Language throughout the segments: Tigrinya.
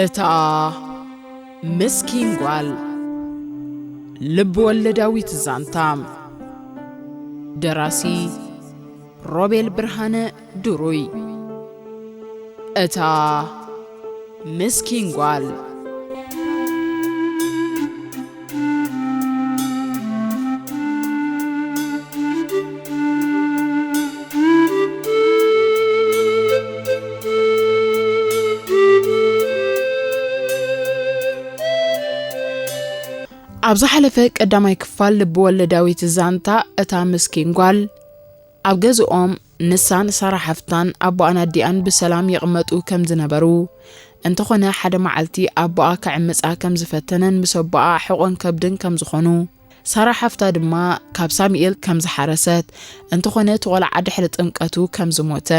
እታ ምስኪን ጓል። ልብ ወለዳዊት ዛንታ። ደራሲ ሮቤል ብርሃነ ድሩይ። እታ ምስኪን ጓል። ኣብ ዝሓለፈ ቀዳማይ ክፋል ልብ ወለዳዊት ዛንታ እታ ምስኪን ጓል፣ ኣብ ገዝኦም ንሳን ሳራ ሓፍታን ኣቦኣን ኣዲኣን ብሰላም ይቕመጡ ከም ዝነበሩ፣ እንተኾነ ሓደ መዓልቲ ኣቦኣ ክዕምጻ ከም ዝፈተነን ምስ ኣቦኣ ሕቖን ከብድን ከም ዝኾኑ፣ ሳራ ሓፍታ ድማ ካብ ሳሙኤል ከም ዝሓረሰት፣ እንተኾነ እቲ ቆልዓ ድሕሪ ጥምቀቱ ከም ዝሞተ፣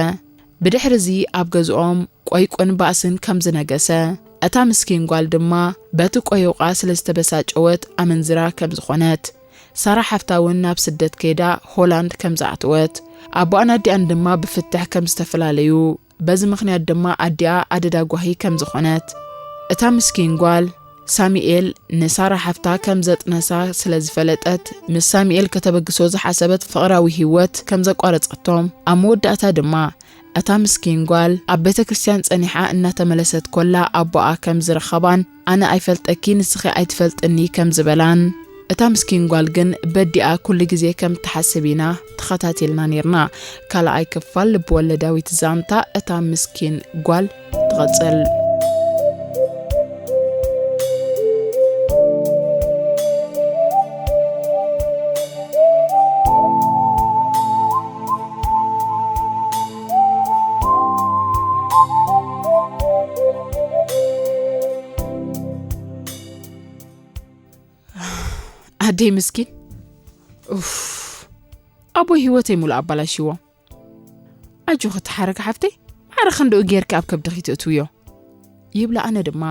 ብድሕሪ እዚ ኣብ ገዝኦም ቆይቁን ባእስን ከም ዝነገሰ፣ እታ ምስኪን ጓል ድማ በቲ ቆይቋ ስለ ዝተበሳጨወት ኣመንዝራ ከም ዝኾነት፣ ሳራ ሓፍታ እውን ናብ ስደት ከይዳ ሆላንድ ከም ዝኣተወት፣ ኣቦኣን ኣዲኣን ድማ ብፍትሕ ከም ዝተፈላለዩ፣ በዚ ምኽንያት ድማ ኣዲኣ ኣደዳ ጓሂ ከም ዝኾነት፣ እታ ምስኪን ጓል ሳሙኤል ንሳራ ሓፍታ ከም ዘጥነሳ ስለ ዝፈለጠት፣ ምስ ሳሙኤል ከተበግሶ ዝሓሰበት ፍቕራዊ ህይወት ከም ዘቋረጸቶም፣ ኣብ መወዳእታ ድማ እታ ምስኪን ጓል ኣብ ቤተ ክርስቲያን ጸኒሓ እናተመለሰት ኮላ ኣቦኣ ከም ዝረኸባን፣ ኣነ ኣይፈልጠኪ ንስኺ ኣይትፈልጥኒ ከም ዝበላን፣ እታ ምስኪን ጓል ግን በዲኣ ኩሉ ግዜ ከም ትሓስብ ኢና ተኸታቲልና ኔርና። ካልኣይ ክፋል ልብ ወለዳዊት ዛንታ እታ ምስኪን ጓል ትቐጽል። ኣደይ ምስኪን። ኡፍ። ኣቦይ ህይወተይ ሙሉእ ኣባላሽዎ። ኣጆኺ ተሓረቂ ሓፍተይ፣ ማዕረ ክንድኡ ጌርኪ ኣብ ከብድኺ ትእትውዮ። ይብላ ኣነ ድማ፣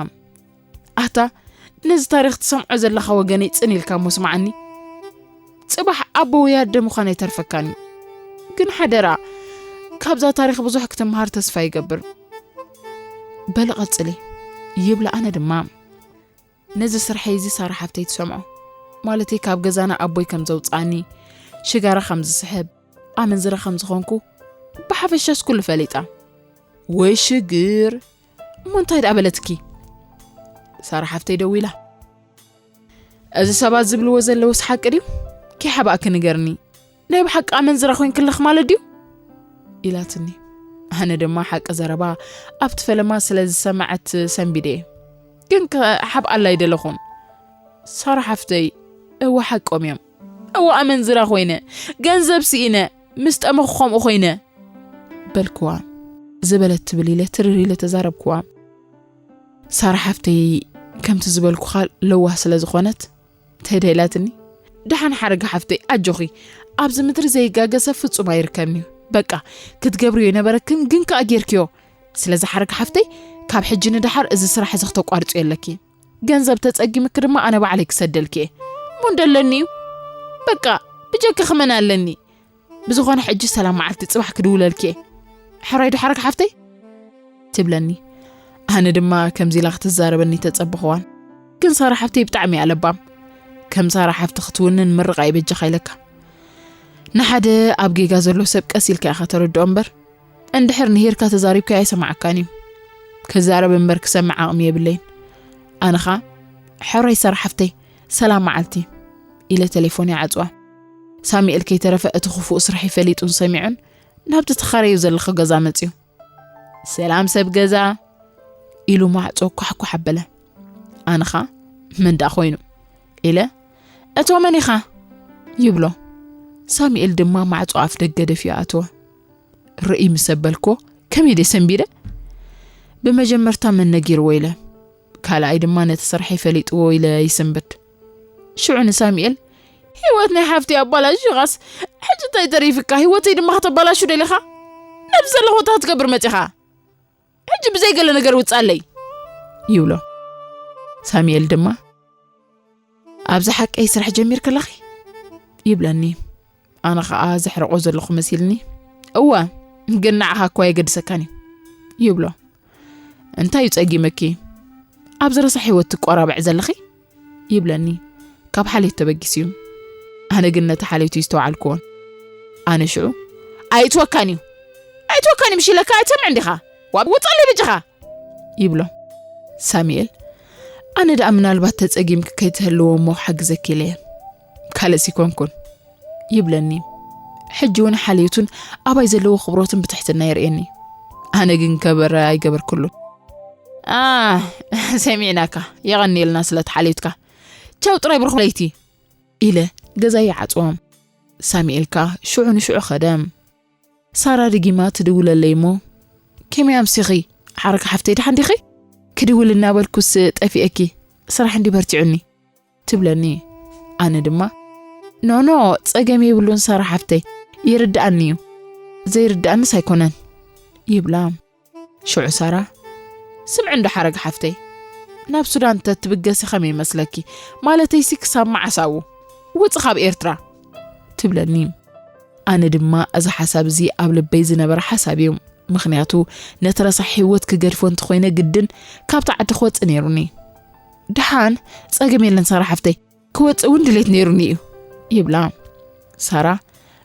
ኣታ ነዚ ታሪኽ ትሰምዖ ዘለኻ ወገነይ ጽን ኢልካ እሞ ስምዓኒ። ጽባሕ ኣቦ ወይ ኣደ ምዃን ኣይተርፈካን እዩ። ግን ሓደራ፣ ካብዛ ታሪኽ ብዙሕ ክትመሃር ተስፋ ይገብር። በሊ ቀጽሊ፣ ይብላ ኣነ ድማ፣ ነዚ ስርሐይ እዚ ሳራ ሓፍተይ ትሰምዖ። ማለተይ ካብ ገዛና ኣቦይ ከም ዘውጽኣኒ፣ ሽጋራ ከም ዝስሕብ፣ ኣመንዝራ ከም ዝኾንኩ፣ ብሓፈሻስ ኩሉ ፈሊጣ። ወይ ሽግር! እሞ እንታይ ደኣ በለትኪ? ሳራ ሓፍተይ ደዊላ። እዚ ሰባት ዝብልዎ ዘለውስ ሓቂ ድዩ? ከይሓባእኪ ንገርኒ። ናይ ብሓቂ ኣመንዝራ ኮይንኪ ኣለኺ ማለት ድዩ? ኢላትኒ። ኣነ ድማ ሓቂ ዘረባ ኣብቲ ፈለማ ስለ ዝሰማዐት ሰንቢደ። ግን ከሓብኣላ ኣይደለኹን። ሳራ ሓፍተይ፣ እወ ሓቆም እዮም። እወ ኣመንዝራ ኮይነ፣ ገንዘብ ስኢነ፣ ምስ ጠመኹ ከምኡ ኮይነ። በልክዋ። ዝበለት ትብል ኢለ ትርር ኢለ ተዛረብክዋ። ሳራ ሓፍተይ ከምቲ ዝበልኩኻ ለዋህ ስለ ዝኾነት፣ እንታይ ደኣ ኢላትኒ? ደሓን ሓረጋ ሓፍተይ፣ ኣጆኺ። ኣብዚ ምድሪ ዘይጋገ ሰብ ፍጹም ኣይርከብን እዩ። በቃ፣ ክትገብርዮ ይነበረክን፣ ግን ከኣ ጌርክዮ። ስለዚ ሓረጋ ሓፍተይ፣ ካብ ሕጂ ንደሓር እዚ ስራሕ እዚ ክተቋርጽዮ ኣለኪ። ገንዘብ ተጸጊምኪ ድማ ኣነ ባዕለይ ክሰደልኪ እየ። እሞ እንደለኒ እዩ። በቃ፣ ብጀካ ክመን ኣለኒ? ብዝኾነ ሕጂ ሰላም መዓልቲ ጽባሕ ክድውለልኪ እየ። ሕራይ ዶ ሓረግ ሓፍተይ? ትብለኒ። ኣነ ድማ ከምዚ ኢላ ክትዛረበኒ ተጸበኽዋን። ግን ሳራ ሓፍተይ ብጣዕሚ እያ ለባም። ከም ሳራ ሓፍቲ ክትውንን ምርቓ ይበጀኻ ኢለካ። ንሓደ ኣብ ጌጋ ዘሎ ሰብ ቀስ ኢልካ ኢኻ ተረድኦ እምበር፣ እንድሕር ንሂርካ ተዛሪብካ ኣይሰማዓካን እዩ። ክዛረብ እምበር ክሰምዕ ዓቕሚ የብለይን። ኣነ ኸኣ፣ ሕራይ ሳራ ሓፍተይ፣ ሰላም መዓልቲ፣ ኢለ ቴሌፎን ይዓጽዋ። ሳሙኤል ከይተረፈ እቲ ክፉእ ስራሐይ ፈሊጡን ሰሚዑን ናብቲ ትኻረዩ ዘለኹ ገዛ መጽዩ። "ሰላም ሰብ ገዛ" ኢሉ ማዕጾ ኳሕኳሕ ኣበለ። ኣነ ኸኣ "መን ደኣ ኮይኑ?" ኢለ "እቶ መን ኢኻ?" ይብሎ። ሳሙኤል ድማ ማዕጾ ኣፍ ደገ ደፊኡ ኣተወ። ርእይ ምስ ኣበልክዎ ከመይ ደይ ሰንቢደ? ብመጀመርታ መን ነጊርዎ ኢለ፣ ካልኣይ ድማ ነቲ ስርሐይ ፈሊጥዎ ኢለ ይስንብድ። ሽዑ ንሳሙኤል "ህይወት ናይ ሓፍተይ ኣባላሺኻስ፣ ሕጂ እንታይ ተሪፍካ? ህይወተይ ድማ ከተባላሹ ደሊኻ? ነዚ ዘለኹ እንታይ ክትገብር መጺኻ? ሕጂ ብዘይ ገለ ነገር ውጻለይ" ይብሎ። ሳሙኤል ድማ "ኣብዚ ሓቀይ ስራሕ ጀሚርኪ ኣለኺ?" ይብለኒ። ኣነ ኸኣ ዘሕርቆ ዘለኹ መሲልኒ "እወ፣ ግን ንዓኻ እኳ የገድሰካን እዩ" ይብሎ። "እንታይ እዩ ጸጊመኪ? ኣብ ዝረሳሕ ህይወት ትቆራብዕ ዘለኺ? ይብለኒ። ካብ ሓልዮት ተበጊሱ እዩ። ኣነ ግን ነቲ ሓልዮቱ ይስተውዓልክዎን። ኣነ ሽዑ፣ ኣይእትወካን እዩ፣ ኣይእትወካን እዩ፣ ምሽ ኢለካ ኣይትሰምዕን ዲኻ? ዋ ውፀለይ በጃኻ! ይብሎ ሳሙኤል። ኣነ ደኣ ምናልባት ተጸጊምኪ ከይትህልዎ እሞ ሓግዘኪ ኢለ እየ። ካልእስ ይኮንኩን። ይብለኒ። ሕጂ እውን ሓልዮቱን ኣባይ ዘለዎ ክብሮትን ብትሕትና የርእየኒ። ኣነ ግን ከበረ ኣይገበርኩሉን። ኣ ሰሚዕናካ፣ የቐንየልና ስለቲ ሓልዮትካ። ቻው ጥራይ ብሩኽ ለይቲ። ኢለ ገዛ ይዓጽዎ። ሳሙኤል ከኣ ሽዑ ንሽዑ ኸደ። ሳራ ደጊማ ትድውለለይ እሞ፣ ከመይ ኣምሲኺ ሓረግ ሓፍተይ፣ ደሓን ዲኺ? ክድውል እናበልኩስ ጠፊኤኪ፣ ስራሕ እንዲ በርቲዑኒ። ትብለኒ። ኣነ ድማ፣ ኖ ኖ፣ ጸገም የብሉን ሳራ ሓፍተይ፣ ይርድኣኒ እዩ፣ ዘይርድኣንስ ኣይኮነን። ይብላ። ሽዑ ሳራ፣ ስምዒ እንዶ ሓረግ ሓፍተይ፣ ናብ ሱዳን ተትብገሲ ኸመይ ይመስለኪ? ማለተይሲ ክሳብ መዓስ ኣብኡ? ውጺ ካብ ኤርትራ። ትብለኒ። ኣነ ድማ እዚ ሓሳብ እዚ ኣብ ልበይ ዝነበረ ሓሳብ እዩ። ምኽንያቱ ነቲ ረሳሕ ህይወት ክገድፎ እንተኾይነ ግድን ካብቲ ዓዲ ክወጽእ ነይሩኒ። ደሓን ጸገም የለን ሳራ ሓፍተይ፣ ክወጽእ እውን ድሌት ነይሩኒ እዩ። ይብላ። ሳራ፣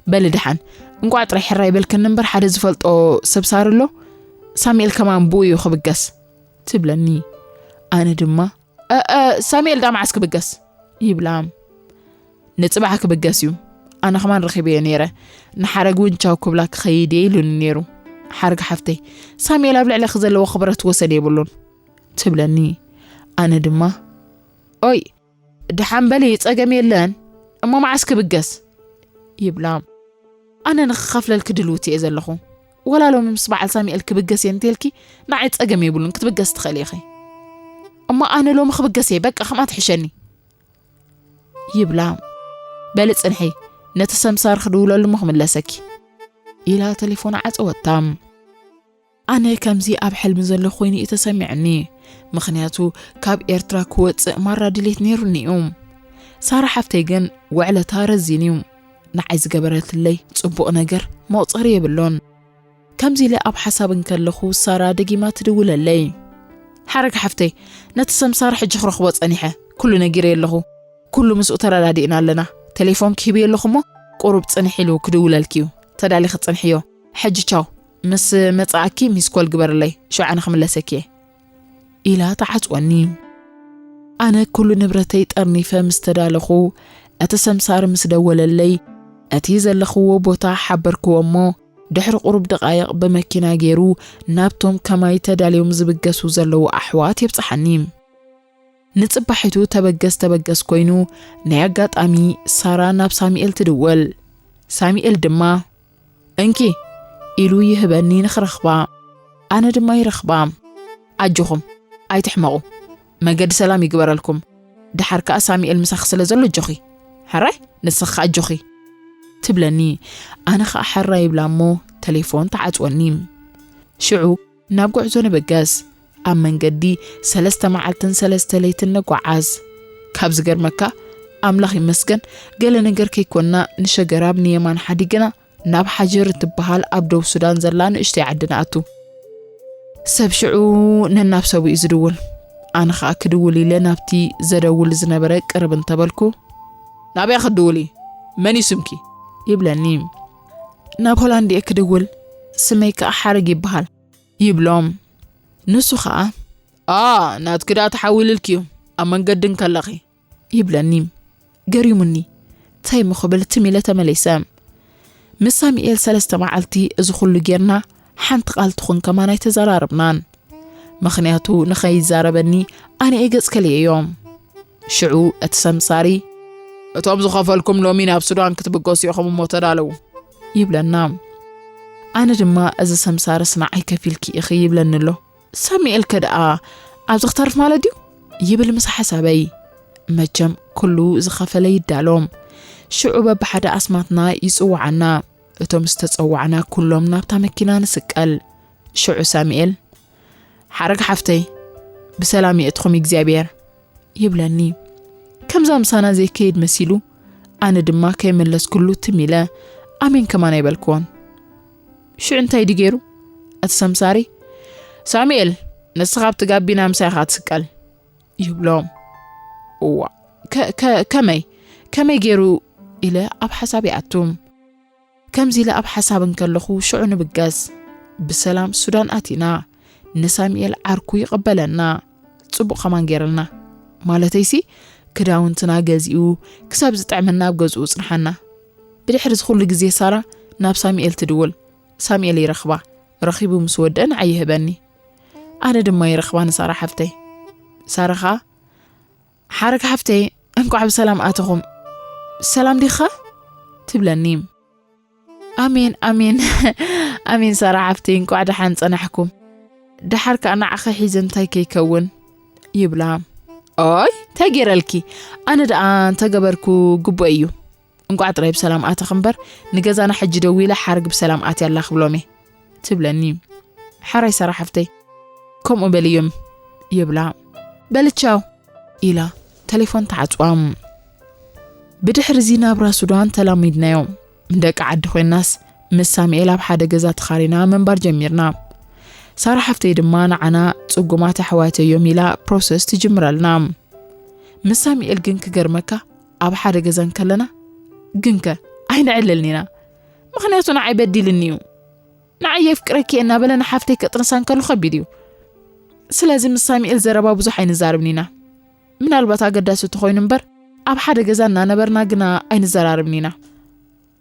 በሊ ደሓን እንቋዕ ጥራይ ሕራይ በልክኒ እምበር ሓደ ዝፈልጦ ሰብ ሳር ኣሎ። ሳሙኤል ከማን ብኡ እዩ ክብገስ። ትብለኒ። ኣነ ድማ፣ እ፣ እ፣ ሳሙኤል ዳ መዓስ ክብገስ? ይብላ። ንጽባሕ ክብገስ እዩ። ኣነ ከማን ረኺበዮ ነይረ። ንሓረግ እውን ቻው ክብላ ክኸይድ እየ ኢሉኒ ነይሩ። ሓረግ ሓፍተይ፣ ሳሙኤል ኣብ ልዕለኺ ዘለዎ ክብረት ወሰን የብሉን። ትብለኒ። ኣነ ድማ፣ ኦይ፣ ደሓን በሊ፣ ጸገም የለን። እሞ መዓስ ክብገስ? ይብላ። ኣነ ንኽኸፍለልኪ ድልውቲ እየ ዘለኹ። ወላ ሎሚ ምስ በዓል ሳሙኤል ክብገስ እየ እንተልኪ፣ ንዓይ ጸገም የብሉን፣ ክትብገስ ትኽእሊ ኢኺ። እሞ ኣነ ሎሚ ክብገስ እየ፣ በቃ ከምኣ ትሕሸኒ። ይብላ። በሊ ጽንሒ፣ ነቲ ሰምሳር ክድውለሉ እሞ ክምለሰኪ። ኢላ ተሌፎና ዓጸወታ። ኣነ ከምዚ ኣብ ሕልሚ ዘለኹ ኮይኑ እዩ ተሰሚዑኒ። ምኽንያቱ ካብ ኤርትራ ክወጽእ ማራ ድሌት ነይሩኒ እዩ። ሳራ ሓፍተይ ግን ውዕለታ ረዚን እዩ። ንዓይ ዝገበረትለይ ጽቡቕ ነገር መቑጸሪ የብሉን። ከምዚ ኢለ ኣብ ሓሳብ እንከለኹ ሳራ ደጊማ ትድውለለይ። ሓረግ ሓፍተይ፣ ነቲ ሰምሳር ሕጂ ክረኽቦ ጸኒሐ። ኩሉ ነጊረዮ ኣለኹ። ኩሉ ምስኡ ተረዳዲእና ኣለና። ተሌፎን ክሂብዮ ኣለኹ እሞ ቁሩብ ጽንሕ ኢሉ ክድውለልኪ እዩ። ተዳሊኺ ጽንሕዮ። ሕጂ ቻው። ምስ መጻእኪ ሚስኮል ግበርለይ። ሽዑ ኣነ ክምለሰኪ እየ። ኢላ ተዓጽወኒ። ኣነ ኩሉ ንብረተይ ጠርኒፈ ምስ ተዳለኹ፣ እቲ ሰምሳሪ ምስ ደወለለይ፣ እቲ ዘለኽዎ ቦታ ሓበርክዎ እሞ፣ ድሕሪ ቁሩብ ደቓይቕ ብመኪና ገይሩ ናብቶም ከማይ ተዳልዮም ዝብገሱ ዘለዉ ኣሕዋት የብጽሓኒ። ንጽባሒቱ ተበገስ ተበገስ ኮይኑ፣ ናይ ኣጋጣሚ ሳራ ናብ ሳሙኤል ትድውል። ሳሙኤል ድማ፣ እንኪ ኢሉ ይህበኒ ንኽረኽባ። ኣነ ድማ ይረኽባ። ኣጆኹም፣ ኣይትሕመቑ። መገዲ ሰላም ይግበረልኩም። ደሓር ከኣ ሳሙኤል ምሳኺ ስለ ዘሎ ኣጆኺ። ሕራይ፣ ንስኺ ከኣ ኣጆኺ። ትብለኒ። ኣነ ኸኣ ሕራይ ይብላ እሞ ተሌፎን ተዓጽወኒ። ሽዑ ናብ ጉዕዞ ንብገስ። ኣብ መንገዲ ሰለስተ መዓልትን ሰለስተ ለይትን ንጓዓዝ። ካብ ዝገርመካ፣ ኣምላኽ ይመስገን፣ ገለ ነገር ከይኮንና ንሸገራብ ንየማን ሓዲግና ናብ ሓጀር እትበሃል ኣብ ደቡብ ሱዳን ዘላ ንእሽተይ ዓዲ ንኣቱ። ሰብ ሽዑ ነናብ ሰቡ እዩ ዝድውል። ኣነ ኸኣ ክድውል ኢለ ናብቲ ዘደውል ዝነበረ ቅርብ እንተበልኩ፣ ናበይ ክትድውሊ? መን እዩ ስምኪ? ይብለኒ። ናብ ሆላንድ እየ ክድውል፣ ስመይ ከኣ ሓረግ ይበሃል። ይብሎም። ንሱ ኸኣ፣ ኣ፣ ናትኪ ደኣ ተሓዊልልኪ እዩ፣ ኣብ መንገዲ እንከለኺ። ይብለኒ። ገሪሙኒ። እንታይ እሞ ክብል ትም ኢለ ተመሊሰ። ምስ ሳሙኤል ሰለስተ መዓልቲ እዚ ኩሉ ጌርና፣ ሓንቲ ቃል ትኹን ከማን ኣይተዘራረብናን። ምኽንያቱ ንኸይዛረበኒ ኣነ እየ ገጽ ከልየዮ። ሽዑ እቲ ሰምሳሪ፣ እቶም ዝኸፈልኩም ሎሚ ናብ ሱዳን ክትብገሱ ኢኹም እሞ ተዳለዉ። ይብለና። ኣነ ድማ፣ እዚ ሰምሳርስ ንዓይ ከፊልኪ ኢኺ ይብለኒ ኣሎ። ሳሙኤልከ ደኣ ኣብዚ ክተርፍ ማለት ድዩ? ይብል ምስ ሓሳበይ። መቸም ኩሉ ዝኸፈለ ይዳሎ። ሽዑ በብሓደ ኣስማትና ይጽውዓና። እቶም ዝተጸዋዕና ኩሎም ናብታ መኪና ንስቀል። ሽዑ ሳሙኤል፣ ሓረግ ሓፍተይ፣ ብሰላም የእትኹም እግዚኣብሔር። ይብለኒ። ከምዛ ምሳና ዘይከይድ መሲሉ፣ ኣነ ድማ ከይመለስኩሉ ትም ኢለ፣ ኣሜን ከማን ኣይበልክዎን። ሽዑ እንታይ ድዩ ገይሩ? እቲ ሰምሳሪ፣ ሳሙኤል፣ ንስኻ ኣብቲ ጋቢና ምሳይ ኢኻ ትስቀል። ይብሎ። እዋ፣ ከ- ከ- ከመይ ከመይ ገይሩ? ኢለ ኣብ ሓሳብ ይኣቱ። ከምዚ ኢለ ኣብ ሓሳብ እንከለኹ ሽዑ ንብገስ። ብሰላም ሱዳን ኣቲና። ንሳሚኤል ዓርኩ ይቕበለና። ጽቡቕ ከማን ገይረልና። ማለተይሲ ክዳውንትና ገዚኡ ክሳብ ዝጥዕመና ኣብ ገዝኡ ጽንሓና። ብድሕሪ እዚ ኩሉ ግዜ ሳራ ናብ ሳሚኤል ትድውል። ሳሚኤል ይረኽባ። ረኺቡ ምስ ወደአ ንዓይ ይህበኒ። ኣነ ድማ ይረኽባ ንሳራ ሓፍተይ። ሳራ ኸኣ ሓረግ ሓፍተይ፣ እንኳዕ ብሰላም ኣተኹም። ሰላም ዲኻ? ትብለኒ። ኣሜን፣ ኣሜን፣ ኣሜን ሳራ ሓፍተይ፣ እንኳዕ ደሓን ጸናሕኩም። ደሓር ከኣ ንዓኸ ሒዘ እንታይ ከይከውን? ይብላ። ኦይ፣ እንታይ ገይረልኪ? ኣነ ደኣ እንተገበርኩ ግቡእ እዩ። እንቋዕ ጥራይ ብሰላም ኣተኽ እምበር፣ ንገዛና ሕጂ ደዊለ ሓረግ ብሰላም ኣትያ ኣላ ክብሎም እየ። ትብለኒ። ሓራይ ሳራ ሓፍተይ፣ ከምኡ በልዮም ይብላ። በልቻው ኢላ ተሌፎን ተዓጽዋ። ብድሕሪ እዚ ናብራ ሱዳን ተላሚድናዮ። ደቂ ዓዲ ኮይናስ ምስ ሳሙኤል ኣብ ሓደ ገዛ ተኻሪና ምንባር ጀሚርና። ሳራ ሓፍተይ ድማ ንዓና ጽጉማት ኣሕዋተዮም ኢላ ፕሮሰስ ትጅምረልና። ምስ ሳሙኤል ግን ክገርመካ ኣብ ሓደ ገዛ እንከለና ግንከ ኣይንዕለልን ኢና። ምኽንያቱ ንዓይ በዲልኒ እዩ። ንዓይ የፍቅረኪ እናበለ ንሓፍተይ ከጥንሳ እንከሎ ከቢድ እዩ። ስለዚ ምስ ሳሙኤል ዘረባ ብዙሕ ኣይንዛረብን ኢና። ምናልባት ኣገዳሲ ተኾይኑ እምበር ኣብ ሓደ ገዛ እናነበርና ግና ኣይንዘራረብን ኢና።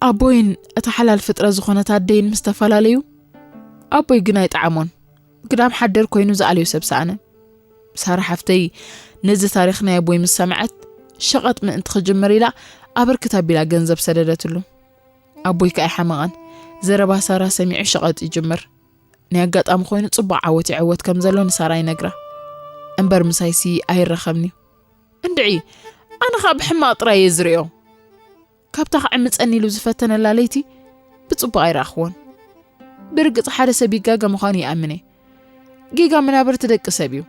ኣቦይን እታ ሓላል ፍጥረት ዝኾነት ኣደይን ምስ ተፈላለዩ ኣቦይ ግን ኣይጠዓሞን። ግዳም ሓደር ኮይኑ ዝኣልዮ ሰብ ሰኣነ። ሳራ ሓፍተይ ነዚ ታሪኽ ናይ ኣቦይ ምስ ሰምዐት ሸቐጥ ምእንቲ ክጅምር ኢላ ኣበርክት ኣቢላ ገንዘብ ሰደደትሉ። ኣቦይ ከኣ ኣይሓመቐን። ዘረባ ሳራ ሰሚዑ ሸቐጥ ይጅምር። ናይ ኣጋጣሚ ኮይኑ ጽቡቕ ዓወት ይዕወት ከም ዘሎ ንሳራ ይነግራ። እምበር ምሳይሲ ኣይራኸብን'ዩ። እንድዒ፣ ኣነ ኸኣ ብሕማቕ ጥራይ እየ ዝርእዮ። ካብታ ክዕምጸኒ ኢሉ ዝፈተነላ ለይቲ ብጽቡቕ ኣይረኣኽዎን። ብርግጽ ሓደ ሰብ ይጋገ ምዃኑ ይኣምን እየ። ጌጋ መናብርቲ ደቂ ሰብ እዩ።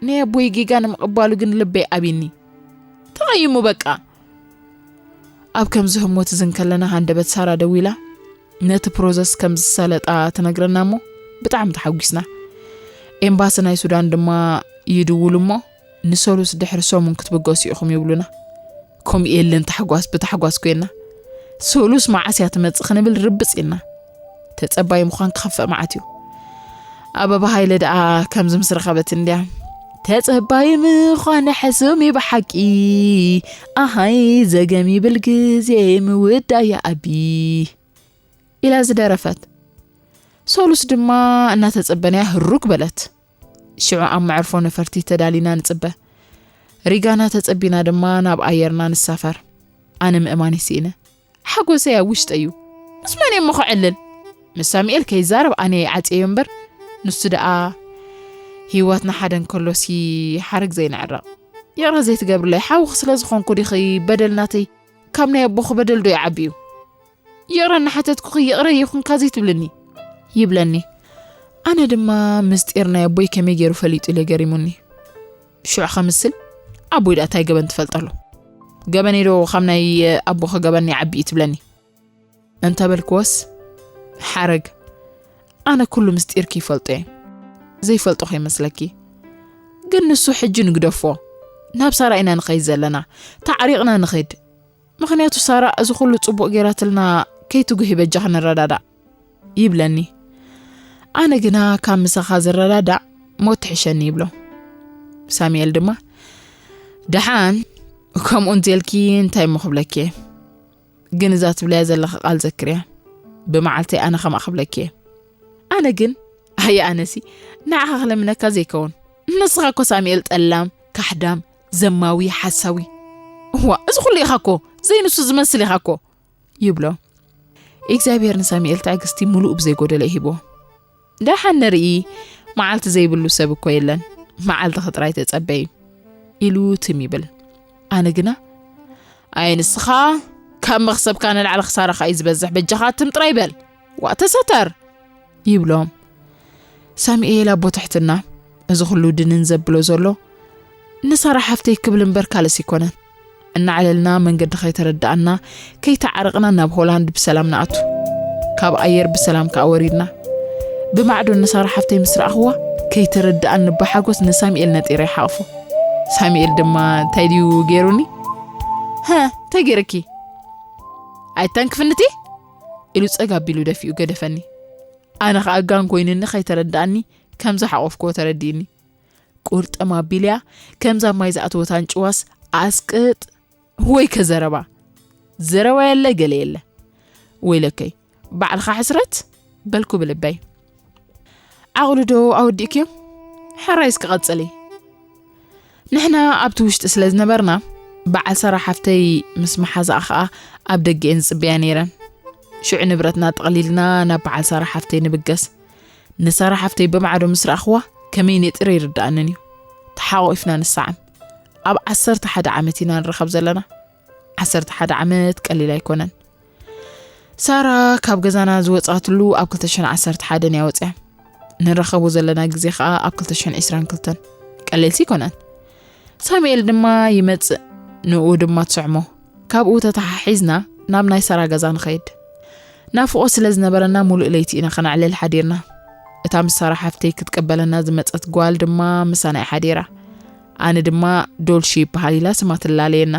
ናይ ኣቦይ ጌጋ ንምቕባሉ ግን ልበይ ኣቢኒ። ተቐይሙ በቃ። ኣብ ከምዚ ህሞት እዚ እንከለና ሃንደበት ሳራ ደዊላ ነቲ ፕሮሰስ ከም ዝሳለጣ ትነግረና እሞ ብጣዕሚ ተሓጒስና። ኤምባሲ ናይ ሱዳን ድማ ይድውሉ እሞ ንሰሉስ ድሕሪ ሰሙን ክትብገሱ ኢኹም ይብሉና። ከምኡ የለን ታሕጓስ ብታሕጓስ ኮይና። ሰሉስ መዓስ እያ ትመጽእ ክንብል ርብጽ ኢልና። ተጸባይ ምዃን ክኸፍእ መዓት እዩ። ኣበባ ሃይለ ደኣ ከምዚ ምስ ረኸበት እንድያ። ተጸባይ ምዃን ሕሱም እዩ ብሓቂ። ኣሃይ ዘገም ይብል ግዜ ምውዳእ ይኣቢ። ኢላ ዝደረፈት። ሰሉስ ድማ እናተጸበናያ ህሩግ በለት። ሽዑ ኣብ መዕርፎ ነፈርቲ ተዳሊና ንጽበ። ሪጋና ተጸቢና ድማ ናብ ኣየርና ንሳፈር። ኣነ ምእማን ይስኢነ። ሓጎሰይ ኣብ ውሽጠይ እዩ። ምስ መን እየ እሞ ክዕልል? ምስ ሳሙኤል ከይዛረብ ኣነ ይዓጽየዮ እምበር፣ ንሱ ደኣ ህይወትና ሓደ እንከሎሲ ሓረግ ዘይንዕረቕ። ይቕረ ዘይትገብርለይ ሓውኺ ስለ ዝኾንኩ ዲኺ በደል ናተይ ካብ ናይ ኣቦኺ በደል ዶ ይዓቢ እዩ? ይቕረ እናሓተትኩኺ ይቕረ ይኹንካ ዘይትብልኒ? ይብለኒ። ኣነ ድማ ምስጢር ናይ ኣቦይ ከመይ ገይሩ ፈሊጡ ኢለ ገሪሙኒ። ሽዑ ከምስል ኣቦይ ደኣ እንታይ ገበን ትፈልጠሉ? ገበነይ ዶ ካብ ናይ ኣቦኺ ገበን ይዓቢ እዩ ትብለኒ? እንተበልክዎስ ሓረግ ኣነ ኩሉ ምስጢርኪ ይፈልጦ እየ። ዘይፈልጦ ከይመስለኪ። ግን ንሱ ሕጂ ንግደፎ። ናብ ሳራ ኢና ንኸይድ ዘለና። ተዓሪቕና ንኸይድ። ምኽንያቱ ሳራ እዚ ኩሉ ጽቡቕ ገይራትልና ከይትጉሂ በጃኺ ንረዳዳእ ይብለኒ። ኣነ ግና ካብ ምሳኻ ዝረዳዳእ ሞት ትሕሸኒ ይብሎ። ሳሙኤል ድማ ደሓን ከምኡ እንተልኪ እንታይ እሞ ክብለኪ እየ? ግን እዛ ትብለያ ዘለኺ ቃል ዘክርያ። ብመዓልተይ ኣነ ከምኣ ክብለኪ እየ። ኣነ ግን ኣየ ኣነሲ ንዓኻ ክለምነካ ዘይከውን። ንስኻ እኮ ሳሙኤል ጠላም፣ ካሕዳም፣ ዘማዊ፣ ሓሳዊ። እዋ እዚ ኩሉ ኢኻ እኮ ዘይንሱ ዝመስል ኢኻ እኮ ይብሎ። እግዚኣብሔር ንሳሙኤል ትዕግስቲ ምሉእ ብዘይጎደለ ይሂቦ። ደሓን ንርኢ፣ መዓልቲ ዘይብሉ ሰብ እኮ የለን። መዓልትኺ ጥራይ ተጸበዪ ኢሉ ትም ይብል። ኣነ ግና ኣይ ንስኻ ካብ መኽሰብካ ንላዕሊ ክሳራኻ እዩ ዝበዝሕ፣ በጃኻ ትም ጥራይ በል። ዋ ተሰተር ይብሎም። ሳሙኤል ኣቦ ትሕትና፣ እዚ ኩሉ ድንን ዘብሎ ዘሎ ንሳራ ሓፍተይ ክብል እምበር ካልእስ ኣይኮነን። እናዕለልና መንገዲ ከይተረዳኣና ከይተዓረቕና ናብ ሆላንድ ብሰላም ንኣቱ። ካብ ኣየር ብሰላም ከኣ ወሪድና። ብማዕዶ ንሳራ ሓፍተይ ምስ ረኣኽዋ ከይተረዳኣኒ ብሓጎስ ንሳሙኤል ነጢረ ይሓቕፎ። ሳሙኤል ድማ እንታይ ድዩ ገይሩኒ? "ሃ፣ እንታይ ገይረኪ? ኣይተንክፍንቲ?" ኢሉ ጸግ ኣቢሉ ደፊኡ ገደፈኒ። ኣነ ኸኣ ጋን ኮይኑኒ ከይተረድኣኒ ከም ዝሓቖፍክዎ ተረዲእኒ። ቁርጥም ኣቢለያ ከምዛ ማይ ዝኣተወት ኣንጭዋስ ኣስቅጥ ወይ ከዘረባ። ዘረባ የለ ገለ የለ። "ወይለከይ፣ ባዕልኻ ሕስረት?" በልኩ ብልበይ። "ዓቕሉ ዶ ኣወዲእክዮ? ሕራይ እስኪ ቀጽሊ።" ንሕና ኣብቲ ውሽጢ ስለ ዝነበርና፣ በዓል ሳራ ሓፍተይ ምስ መሓዛኣ ኸኣ ኣብ ደገ እየን ዝጽበያ ነይረን። ሽዑ ንብረትና ጠቕሊልና ናብ በዓል ሳራ ሓፍተይ ንብገስ። ንሳራ ሓፍተይ ብማዕዶ ምስ ረኣኽዋ፣ ከመይ ነጢረ ይርድኣንን እዩ። ተሓቋቒፍና ንሰዓም። ኣብ ዓሰርተ ሓደ ዓመት ኢና ንራኸብ ዘለና። ዓሰርተ ሓደ ዓመት ቀሊል ኣይኮነን። ሳራ ካብ ገዛና ዝወጻትሉ ኣብ ክልተ ሽሕን ዓሰርተ ሓደን እያ ወጽያ። ንራኸቦ ዘለና ግዜ ኸኣ ኣብ ክልተ ሽሕን ዕስራን ክልተን። ቀለልቲ ኣይኮነን። ሳሙኤል ድማ ይመጽእ፣ ንኡ ድማ ትስዕሞ። ካብኡ ተተሓሒዝና ናብ ናይ ሳራ ገዛ ንኸይድ። ናፍቖት ስለ ዝነበረና፣ ሙሉእ ለይቲ ኢና ከነዕልል ሓዲርና። እታ ምስ ሳራ ሓፍተይ ክትቅበለና ዝመጸት ጓል ድማ ምሳና እያ ሓዲራ። ኣነ ድማ ዶልሺ ይበሃል ኢላ ስማ ትላለየና።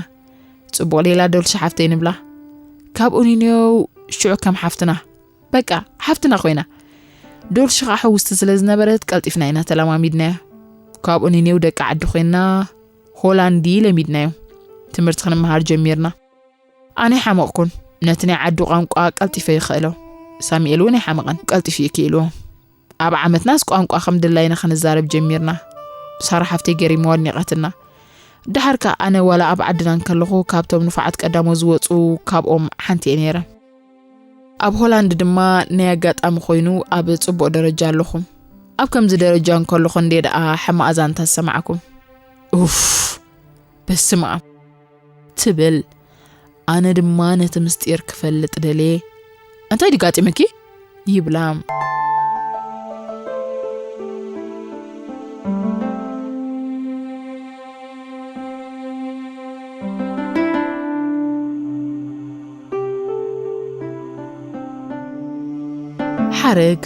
"ጽቡቕ ሌላ ዶልሺ ሓፍተይ" ንብላ። ካብኡ ንኔው ሽዑ ከም ሓፍትና፣ በቃ ሓፍትና ኮይና። ዶልሺ ኸኣ ሕውስቲ ስለ ዝነበረት፣ ቀልጢፍና ኢና ተለማሚድናያ። ካብኡ ንኔው ደቂ ዓዲ ኮይና፣ ሆላንዲ ለሚድናዮ። ትምህርቲ ክንመሃር ጀሚርና። ኣነ ኣይሓመቕኩን፣ ነቲ ናይ ዓዱ ቋንቋ ቀልጢፈ ይኽእሎ። ሳሙኤል እውን ኣይሓመቐን፣ ቀልጢፉ እዩ ክኢልዎ። ኣብ ዓመትናስ ቋንቋ ከም ድላይና ክንዛረብ ጀሚርና። ሳራ ሓፍተይ ገሪምዋ ኣድኒቐትና። ደሓር ከኣ ኣነ ዋላ ኣብ ዓድና እንከለኹ ካብቶም ንፉዓት ቀዳሞት ዝወጹ ካብኦም ሓንቲ እየ ነይረ። ኣብ ሆላንድ ድማ ናይ ኣጋጣሚ ኮይኑ ኣብ ጽቡቕ ደረጃ ኣለኹ። ኣብ ከምዚ ደረጃ እንከለኹ እንዴ ደኣ ሕማቕ ዛንታ ዝሰማዕኩ። ኡፍ፣ በስመ ኣብ ትብል። ኣነ ድማ ነቲ ምስጢር ክፈልጥ ደልየ። "እንታይ ድዩ ጋጢምኪ?" ይብላ። ሓረግ፣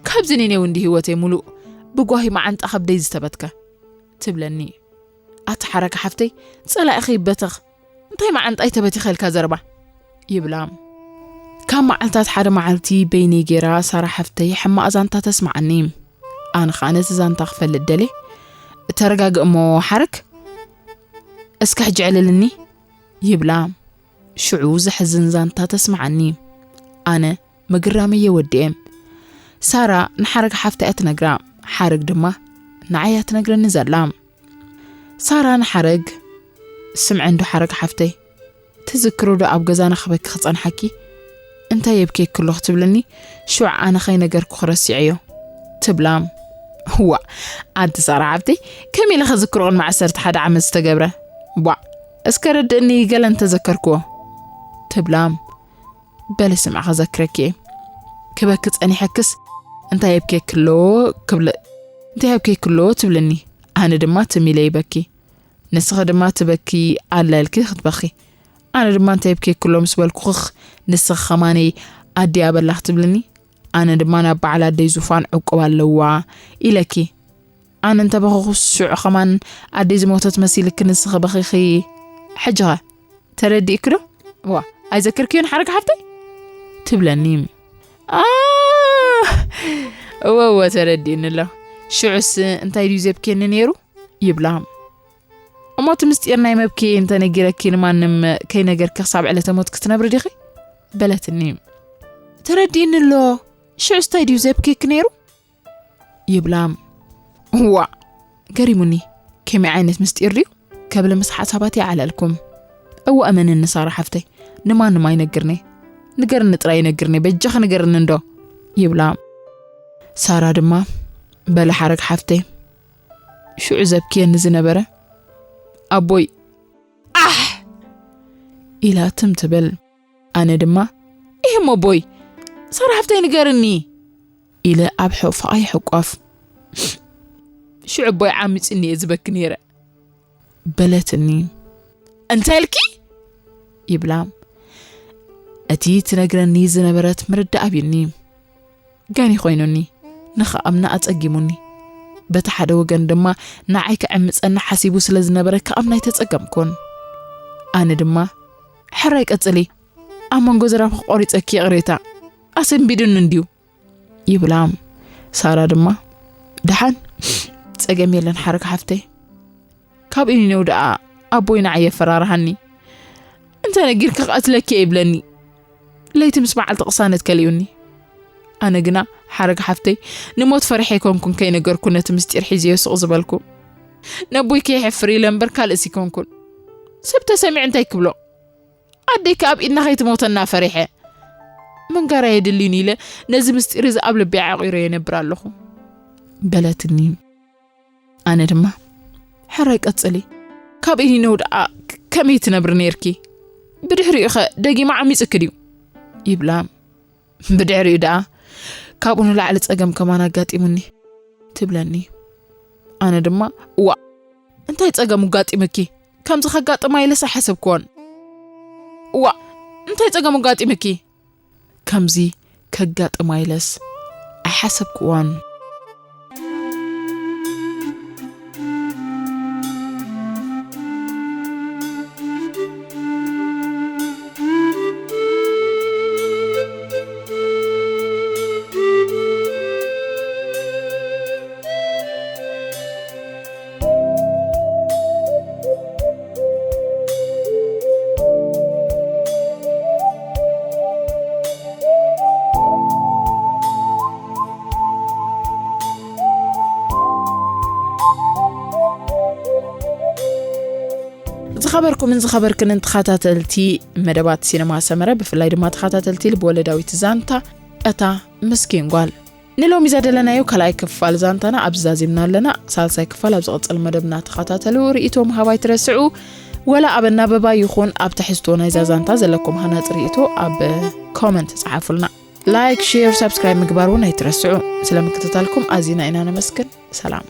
"ካብዚ ንኔው እንዲ ህይወተይ ሙሉእ ብጓሂ መዓንጣ ከብደይ ዝተበትከ?" ትብለኒ። "ኣቲ ሓረግ ሓፍተይ፣ ጸላኢኺ ይበተኽ። እንታይ መዓንጣይ ተበቲኸ ኢልካ ዘረባ?" ይብላ። ካብ መዓልታት ሓደ መዓልቲ በይነይ ጌራ ሳራ ሓፍተይ ሕማቕ ዛንታ ተስምዓኒ። ኣነ ኸኣ ነቲ ዛንታ ክፈልጥ ደልየ። "ተረጋግእ እሞ ሓረግ፣ እስከ ሕጂ ዕልልኒ" ይብላ። ሽዑ ዘሕዝን ዛንታ ተስምዓኒ። ኣነ ምግራመይ የወድኤ። ሳራ ንሓረግ ሓፍተይ እያ ትነግራ፣ ሓረግ ድማ ንዓይ እያ ትነግረኒ ዘላ። ሳራ ንሓረግ፣ "ስምዒ እንዶ ሓረግ ሓፍተይ፣ ትዝክሪ ዶ ኣብ ገዛና ክበኪ ክጸንሓኪ? እንታይ የብኬኪ ኣለኹ?" ትብለኒ። ሽዑ ኣነ ከይነገርኩ ክረሲዐዮ ትብላ። "ዋእ፣ ኣንቲ ሳራ ሓፍተይ፣ ከመይ ኢለ ክዝክሮ ቅድሚ ዓሰርተ ሓደ ዓመት ዝተገብረ? ቧዕ፣ እስከ ረድእኒ ገለ እንተዘከርክዎ?" ትብላ። "በሊ ስምዒ ከዘክረኪ እየ። ክበኪ ጸኒሐክስ እንታይ የብኬኪ ኣሎ ክብለ-፣ እንታይ የብኬኪ ኣሎ?" ትብለኒ። ኣነ ድማ ትም ኢለ ይበኪ። ንስኺ ድማ ትበኪ ኣላ ኢልኪ ክትበኺ። ኣነ ድማ እንታይ የብኬኪ ኣሎ ምስ በልኩኽኽ፣ ንስኺ ኸማነይ ኣደይ ኣበላኽ ትብልኒ። ኣነ ድማ ናብ በዓል ኣደይ ዙፋን ዕቁብ ኣለዋ ኢለኪ። ኣነ እንተበኸኹስ ሽዑ ኸማን ኣደይ ዝሞተት መሲልኪ ንስኺ በኺኺ። ሕጂ ኸ ተረዲእኪ ዶ? ዋ፣ ኣይዘከርክዮን ሓረግ ሓፍተይ? ትብለኒ። ኣህ! እወ፣ እወ፣ ተረዲእኒ ኣሎ። ሽዑስ እንታይ ድዩ ዘብክየኒ ነይሩ? ይብላ። እሞ እቲ ምስጢር ናይ መብክየይ እንተነጊረኪ ንማንም ከይነገርኪ ክሳብ ዕለተ ሞት ክትነብሪ ዲኺ? በለትኒ። ተረዲእኒ ኣሎ። ሽዑስ እንታይ ድዩ ዘብክየኪ ነይሩ? ይብላ። እዋእ፣ ገሪሙኒ። ከመይ ዓይነት ምስጢር ድዩ? ከብል ምስ ሓሳባት ይዓለልኩም። እወ፣ እመንኒ ሳራ ሓፍተይ፣ ንማንም ኣይነግርኒ። ንገርኒ ጥራይ ይነግርኒ፣ በጃኺ ንገርኒ እንዶ። ይብላ። ሳራ ድማ፣ በሊ ሓረግ ሓፍተይ፣ ሽዑ ዘብክየኒ ዝነበረ ኣቦይ፣ ኣሕ! ኢላ ትም ትብል። ኣነ ድማ፣ "ኢህ እሞ ኣቦይ፣ ሳራ ሓፍተይ ንገርኒ!" ኢለ ኣብ ሕቕፋኣ ይሕቋፍ። ሽዑ ኣቦይ ዓሚጹኒ እየ ዝበኪ ነይረ። በለትኒ። "እንታይ ኢልኪ?" ይብላ። እቲ ትነግረኒ ዝነበረት ምርዳእ ኣብዩኒ። ጋኒ ኮይኑኒ፣ ንኽኣምና ኣጸጊሙኒ። በቲ ሓደ ወገን ድማ ንዓይ ክዕምጸኒ ሓሲቡ ስለ ዝነበረ ክኣምና ኣይተጸገምኩን። ኣነ ድማ፣ "ሕራይ ቀጽሊ፣ ኣብ መንጎ ዘረባኺ ቆሪጸኪ ይቕሬታ፣ ኣሰንቢዱኒ እንድዩ" ይብላ። ሳራ ድማ፣ "ደሓን፣ ጸገም የለን ሓረግ ሓፍተይ። ካብ ኢኒነው ደኣ ኣቦይ ንዓይ የፈራርሃኒ። እንተ ነጊርኪ ክቐትለኪ እየ ይብለኒ። ለይቲ ምስ በዓልቲ ቅሳነት ከሊኡኒ። ኣነ ግና ሓረግ ሓፍተይ ንሞት ፈሪሐ ኣይኮንኩን ከይነገርኩ ነቲ ምስጢር ሒዘዮ ስቕ ዝበልኩ። ነቦይ ከየሕፍር ኢለ እምበር ካልእስ ኣይኮንኩን። ሰብ ተሰሚዑ እንታይ ክብሎ? ኣደይ ከኣ ኣብ ኢድና ከይትሞተና ፈሪሐ። ምንጋር ኣየድልዩን ኢለ ነዚ ምስጢር እዚ ኣብ ልበይ ዓቒረ የነብር ኣለኹ" በለትኒ። ኣነ ድማ፣ "ሕራይ ቀጽሊ፣ ካብ ኢኒነው ደኣ ክ-፣ ከመይ ትነብሪ ነይርኪ? ብድሕሪኡኸ ደጊማ ዓሚጽኪ ድዩ?" ይብላ። ብድሕሪኡ ደኣ፣ "ካብኡ ንላዕሊ ጸገም ከማን ኣጋጢሙኒ" ትብለኒ። ኣነ ድማ፣ "እዋእ፣ እንታይ ጸገም ኣጋጢምኪ? ከምዚ ከጋጥማ ኢለስ ኣይሓሰብክዎን። እዋእ፣ እንታይ ጸገም ኣጋጢምኪ?" ከምዚ ከጋጥማ ኢለስ ኣይሓሰብክዎን። ዝኸበርኩምን ዝኸበርክንን ተኸታተልቲ መደባት ሲነማ ሰመረ፣ ብፍላይ ድማ ተኸታተልቲ ልብ ወለዳዊት ዛንታ እታ ምስኪን ጓል፣ ንሎሚ ዘደለናዮ ካልኣይ ክፋል ዛንታና ኣብዚ ዛዚምና ኣለና። ሳልሳይ ክፋል ኣብ ዝቕጽል መደብና ተኸታተሉ። ርእይቶ ምሃብ ኣይትረስዑ። ወላ ኣብ ኣናበባ ይኹን ኣብ ትሕዝቶ ናይዛ ዛንታ ዘለኩም ሃናጺ ርእይቶ ኣብ ኮመንት ጸሓፉልና። ላይክ፣ ሼር፣ ሳብስክራይብ ምግባር እውን ኣይትረስዑ። ስለ ምክትታልኩም ኣዚና ኢና ነመስግን። ሰላም።